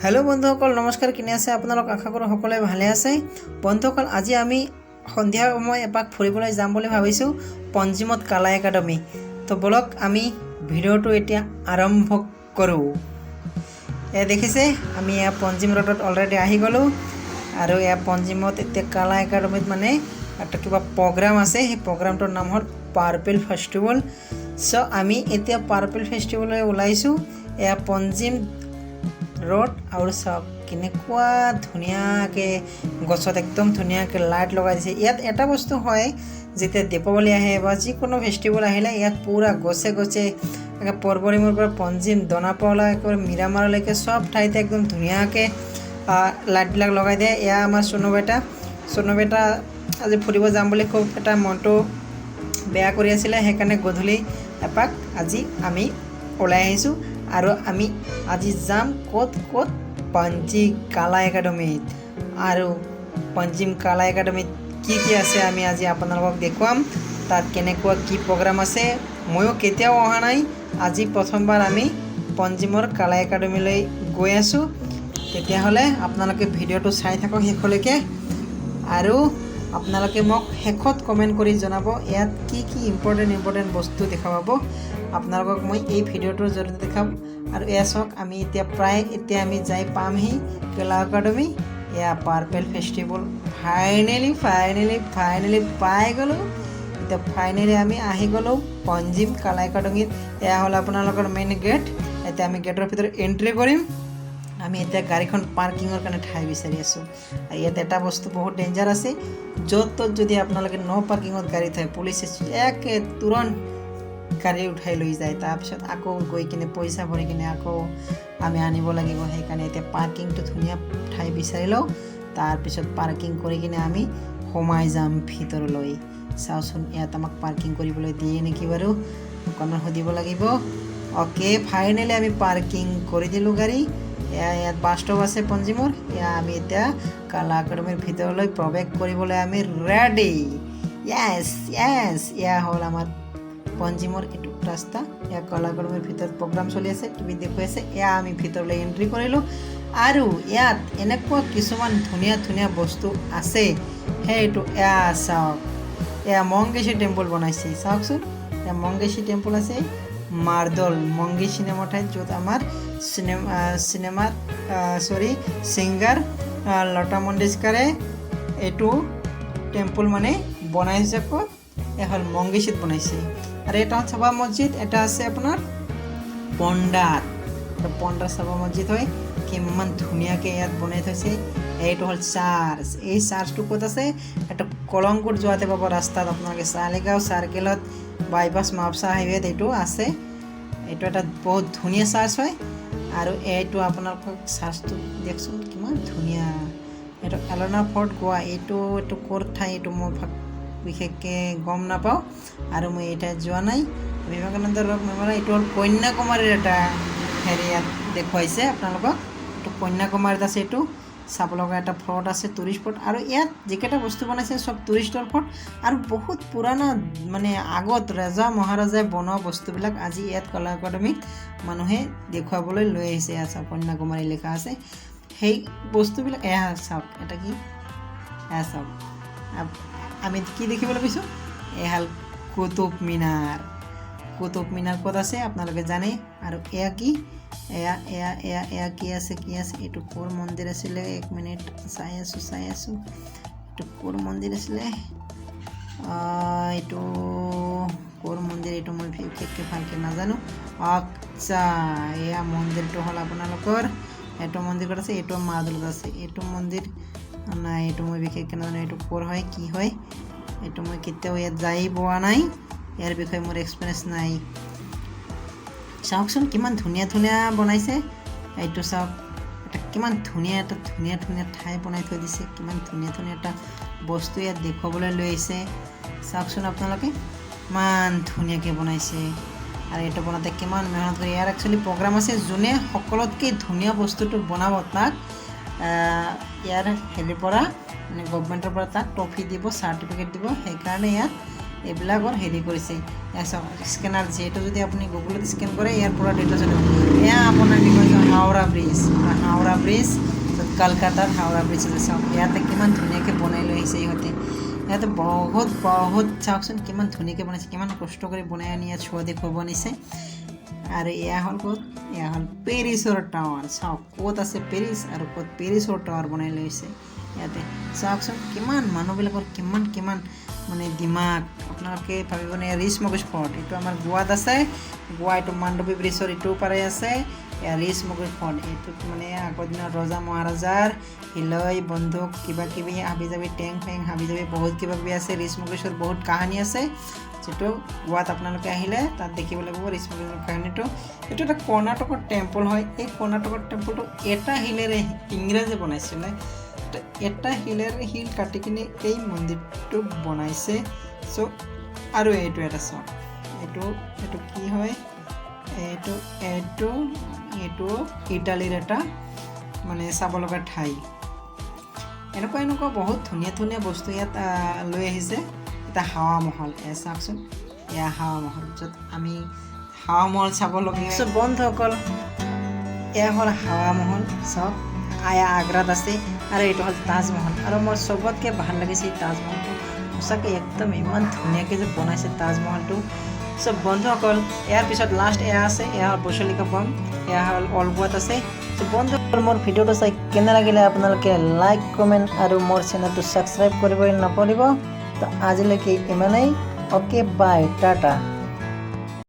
Hello' বন্ধুসকল, নমস্কাৰ। কেনে আছে আপোনালোক? আশা কৰোঁ সকলোৱে ভালে আছে। বন্ধুসকল, আজি আমি সন্ধিয়া সময় এপাক ফুৰিবলৈ যাম বুলি ভাবিছোঁ পঞ্জিমত কালা একাডেমি। তো ব'লক, আমি ভিডিঅ'টো এতিয়া আৰম্ভ কৰোঁ। এয়া দেখিছে, আমি এয়া পঞ্জিম ৰোডত অলৰেডি আহি গ'লোঁ আৰু এয়া পঞ্জিমত এতিয়া কালা একাডেমিত মানে এটা কিবা প্ৰগ্ৰাম আছে। সেই প্ৰগ্ৰামটোৰ নাম হ'ল পাৰ্পল ফেষ্টিভেল। চ' আমি এতিয়া পাৰ্পল ফেষ্টিভেললৈ ওলাইছোঁ। এয়া পঞ্জিম ৰোড আৰু চাওক, কেনেকুৱা ধুনীয়াকৈ গছত একদম ধুনীয়াকৈ লাইট লগাই দিছে। ইয়াত এটা বস্তু হয়, যেতিয়া দীপাৱলী আহে বা যিকোনো ফেষ্টিভেল আহিলে ইয়াত পূৰা গছে গছে একে পৰবৰিমৰ পৰা পঞ্জিম, দনাপাওলা, একেবাৰে মিৰামাৰলৈকে চব ঠাইতে একদম ধুনীয়াকৈ লাইটবিলাক লগাই দিয়ে। এয়া আমাৰ চুনু বেটা। চুনু বেটা আজি ফুৰিব যাম বুলি খুব এটা মনটো বেয়া কৰি আছিলে, সেইকাৰণে গধূলি এপাক আজি আমি ওলাই আহিছোঁ। আৰু আমি আজি যাম ক'ত ক'ত? পঞ্জী কালা একাডেমীত। আৰু পঞ্জিম কালা একাডেমীত কি কি আছে, আমি আজি আপোনালোকক দেখুৱাম। তাত কেনেকুৱা কি প্ৰগ্ৰাম আছে, ময়ো কেতিয়াও অহা নাই। আজি প্ৰথমবাৰ আমি পঞ্জিমৰ কালা একাডেমীলৈ গৈ আছোঁ। তেতিয়াহ'লে আপোনালোকে ভিডিঅ'টো চাই থাকক শেষলৈকে আৰু আপোনালোকে মোক শেষত কমেণ্ট কৰি জনাব ইয়াত কি কি ইম্পৰ্টেণ্ট ইম্পৰ্টেণ্ট বস্তু দেখা পাব। আপোনালোকক মই এই ভিডিঅ'টোৰ জৰিয়তে দেখাম। আৰু এয়া চাওক, আমি এতিয়া প্ৰায় এতিয়া আমি যাই পামহি কলা একাডেমি। এয়া purple festival, finally finally finally পাই গ'লোঁ। এতিয়া ফাইনেলি আমি আহি গ'লোঁ পঞ্জিম কালা একাডেমীত। এয়া হ'ল আপোনালোকৰ মেইন গেট। এতিয়া আমি গেটৰ ভিতৰত এণ্ট্ৰি কৰিম। আমি এতিয়া গাড়ীখন পাৰ্কিঙৰ কাৰণে ঠাই বিচাৰি আছোঁ। আৰু ইয়াত এটা বস্তু বহুত ডেঞ্জাৰ আছে, য'ত ত'ত যদি আপোনালোকে ন' পাৰ্কিঙত গাড়ী থয়, পুলিচে একে তুৰন্ত গাড়ী উঠাই লৈ যায়। তাৰপিছত আকৌ গৈ কিনে পইচা ভৰি কিনে আকৌ আমি আনিব লাগিব। সেইকাৰণে এতিয়া পাৰ্কিংটো ধুনীয়া ঠাই বিচাৰি লওঁ। তাৰপিছত পাৰ্কিং কৰি কিনে আমি সোমাই যাম ভিতৰলৈ। চাওঁচোন, ইয়াত আমাক পাৰ্কিং কৰিবলৈ দিয়ে নেকি বাৰু, অকণমান সুধিব লাগিব। অ'কে, ফাইনেলি আমি পাৰ্কিং কৰি দিলোঁ গাড়ী। এয়া ইয়াত বাছ ষ্টপ আছে পঞ্জিমৰ। এয়া আমি এতিয়া কালা একাডেমীৰ ভিতৰলৈ প্ৰৱেশ কৰিবলৈ আমি ৰেডি। য়েছ য়েছ, এয়া হ'ল আমাৰ পঞ্জিমৰ এইটো ৰাস্তা। এয়া কলা একাডেমীৰ ভিতৰত প্ৰগ্ৰাম চলি আছে, টিভিত দেখুৱাইছে। এয়া আমি ভিতৰলৈ এণ্ট্ৰি কৰিলোঁ আৰু ইয়াত এনেকুৱা কিছুমান ধুনীয়া ধুনীয়া বস্তু আছে। সেইটো এয়া চাওক, এয়া মংগেশী টেম্পল বনাইছে। চাওকচোন, এয়া মংগেশী টেম্পল আছে মাৰ্দল মংগেশী নামৰ ঠাইত, য'ত আমাৰ চিনেমাৰ, চৰি, ছিংগাৰ লতা মংগেশকাৰে এইটো টেম্পল মানে বনাইছে। ক'ত? এয়া হ'ল মংগেশীত বনাইছে। আৰু এটা হ'ল চাবা মছজিদ, এটা আছে আপোনাৰ পণ্ডাত। পণ্ডাৰ চাবা মছজিদ হয়। কিমান ধুনীয়াকৈ ইয়াত বনাই থৈছে। এইটো হ'ল চাৰ্চ। এই চাৰ্চটো ক'ত আছে? এইটো কলংকুট যোৱাতে পাব ৰাস্তাত। আপোনালোকে চালিগাঁও চাৰ্কেলত বাইপাছ মাপচা হাইৱেত এইটো আছে। এইটো এটা বহুত ধুনীয়া চাৰ্চ হয়। আৰু এইটো আপোনালোকক চাৰ্চটো দিয়কচোন, কিমান ধুনীয়া। এইটো এলনা ফৰ্ট গোৱা। এইটো ক'ৰ ঠাই, এইটো মই বিশেষকৈ গম নাপাওঁ আৰু মই এই ঠাইত যোৱা নাই। বিবেকানন্দ ৰক মেমৰিয়েল, এইটো হ'ল কন্যাকুমাৰীৰ এটা হেৰি ইয়াত দেখুৱাইছে আপোনালোকক। এইটো কন্যাকুমাৰীত আছে। এইটো চাব লগা এটা ফৰ্ট আছে, টুৰিষ্ট ফৰ্ট। আৰু ইয়াত যিকেইটা বস্তু বনাইছে চব টুৰিষ্টৰ ফৰ্ট আৰু বহুত পুৰণা, মানে আগত ৰজা মহাৰাজাই বনোৱা বস্তুবিলাক আজি ইয়াত কলা একাডেমীত মানুহে দেখুৱাবলৈ লৈ আহিছে। এয়া চাওক, কন্যাকুমাৰী লিখা আছে। সেই বস্তুবিলাক এয়া চাওক। এটা কি? এয়া চাওক, আমি কি দেখিবলৈ পাইছোঁ? এয়া হ'ল কুতুব মিনাৰ। কুতুব মিনাৰ ক'ত আছে আপোনালোকে জানে। আৰু এয়া কি? এয়া এয়া এয়া এয়া কি আছে, কি আছে? এইটো ক'ৰ মন্দিৰ আছিলে? এক মিনিট, চাই আছোঁ, চাই আছোঁ। এইটো ক'ৰ মন্দিৰ আছিলে? এইটো ক'ৰ মন্দিৰ, এইটো মই বিশেষকৈ ভালকৈ নাজানো। আচ্ছা, এয়া মন্দিৰটো হ'ল আপোনালোকৰ এইটো মন্দিৰ ক'ত আছে? এইটো মাদলত আছে। এইটো মন্দিৰ নাই, এইটো মই বিশেষকৈ নাজানো এইটো ক'ৰ হয়, কি হয়। এইটো মই কেতিয়াও ইয়াত যাই পোৱা নাই, ইয়াৰ বিষয়ে মোৰ এক্সপিৰিয়েঞ্চ নাই। চাওকচোন, কিমান ধুনীয়া ধুনীয়া বনাইছে। এইটো চাওক, এটা কিমান ধুনীয়া এটা ধুনীয়া ধুনীয়া ঠাই বনাই থৈ দিছে। কিমান ধুনীয়া ধুনীয়া এটা বস্তু ইয়াত দেখুৱাবলৈ লৈ আহিছে। চাওকচোন আপোনালোকে, ইমান ধুনীয়াকৈ বনাইছে। আৰু এইটো বনাওঁতে কিমান মেহনত কৰি। ইয়াৰ একচুৱেলি প্ৰগ্ৰাম আছে, যোনে সকলোতকৈ ধুনীয়া বস্তুটো বনাব তাক ইয়াৰ হেৰিৰ পৰা, মানে গভমেণ্টৰ পৰা তাক ট্ৰফি দিব, চাৰ্টিফিকেট দিব। সেইকাৰণে ইয়াত এইবিলাকৰ হেৰি কৰিছে। এয়া চাওক, স্কেনাৰ, যিহেতু যদি আপুনি গুগলত স্কেন কৰে, ইয়াৰ পৰা ডিটেইলছ দিব। এয়া আপোনাৰ কি কৈছে, হাওৰা ব্ৰিজ। হাওৰা ব্ৰিজ। কলকাতাৰ হাওৰা ব্ৰিজ আছে। চাওক, ইয়াতে কিমান ধুনীয়াকৈ বনাই লৈ আহিছে ইহঁতে। ইয়াতে বহুত বহুত, চাওকচোন কিমান ধুনীয়াকৈ বনাইছে, কিমান কষ্ট কৰি বনাই আনি ইয়াত শ্ব' দেখুৱাব আনিছে। আৰু এয়া হ'ল ক'ত? এয়া হ'ল পেৰিছৰ টাৱাৰ। চাওক, ক'ত আছে পেৰিছ আৰু ক'ত পেৰিছৰ টাৱাৰ বনাই লৈছে ইয়াতে। চাওকচোন, কিমান মানুহবিলাকৰ কিমান কিমান মানে দিমাগ। আপোনালোকে ভাবিব নে? ৰিচ মগজ ফৰ্ট, এইটো আমাৰ গোৱাত আছে। গোৱা, এইটো মাণ্ডৱী ব্ৰিজৰ ইটো পাৰে আছে। এয়া ৰিচ মগজ ফৰ্ট। এইটোত মানে আগৰ দিনত ৰজা মহাৰাজাৰ শিলৈ, বন্দুক, কিবা কিবি হাবি জাবি, টেং ফেং, হাবি জাবি, বহুত কিবা কিবি আছে। ৰিচ মগজৰ বহুত কাহানী আছে, যিটো গোৱাত আপোনালোকে আহিলে তাত দেখিবলৈ পাব ৰিচ মগজৰ কাহিনীটো। এইটো এটা কৰ্ণাটকৰ টেম্পল হয়। এই কৰ্ণাটকৰ টেম্পলটো এটা শিলেৰে ইংৰাজে বনাইছিলে। তো এটা শিলেৰে শিল কাটি কিনে এই মন্দিৰটো বনাইছে। চ' আৰু এইটো এটা চাওক, এইটো কি হয়? এইটো ইটালীৰ এটা মানে চাব লগা ঠাই। এনেকুৱা এনেকুৱা বহুত ধুনীয়া ধুনীয়া বস্তু ইয়াত লৈ আহিছে। এটা হাৱা মহল, এয়া চাওকচোন, এয়া হাৱা মহল, য'ত আমি হাৱা মহল চাবলগীয়া। চ' বন্ধুসকল, এয়া হ'ল হাৱা মহল। চাওক, এয়া আগ্ৰাত আছে। আৰু এইটো হ'ল তাজমহল। আৰু মোৰ চবতকৈ ভাল লাগিছে এই তাজমহলটো। সঁচাকৈ একদম ইমান ধুনীয়াকৈ যে বনাইছে তাজমহলটো। চ' বন্ধুসকল, ইয়াৰ পিছত লাষ্ট এয়া আছে, এয়া হ'ল বচলিকা বম। এয়া হ'ল অল্ড গোৱাত আছে। চ' বন্ধুসকল, মোৰ ভিডিঅ'টো চাই কেনে লাগিলে আপোনালোকে লাইক, কমেণ্ট আৰু মোৰ চেনেলটো ছাবস্ক্ৰাইব কৰিবলৈ নপাহৰিব। তো আজিলৈকে ইমানেই। Okay, bye, tata.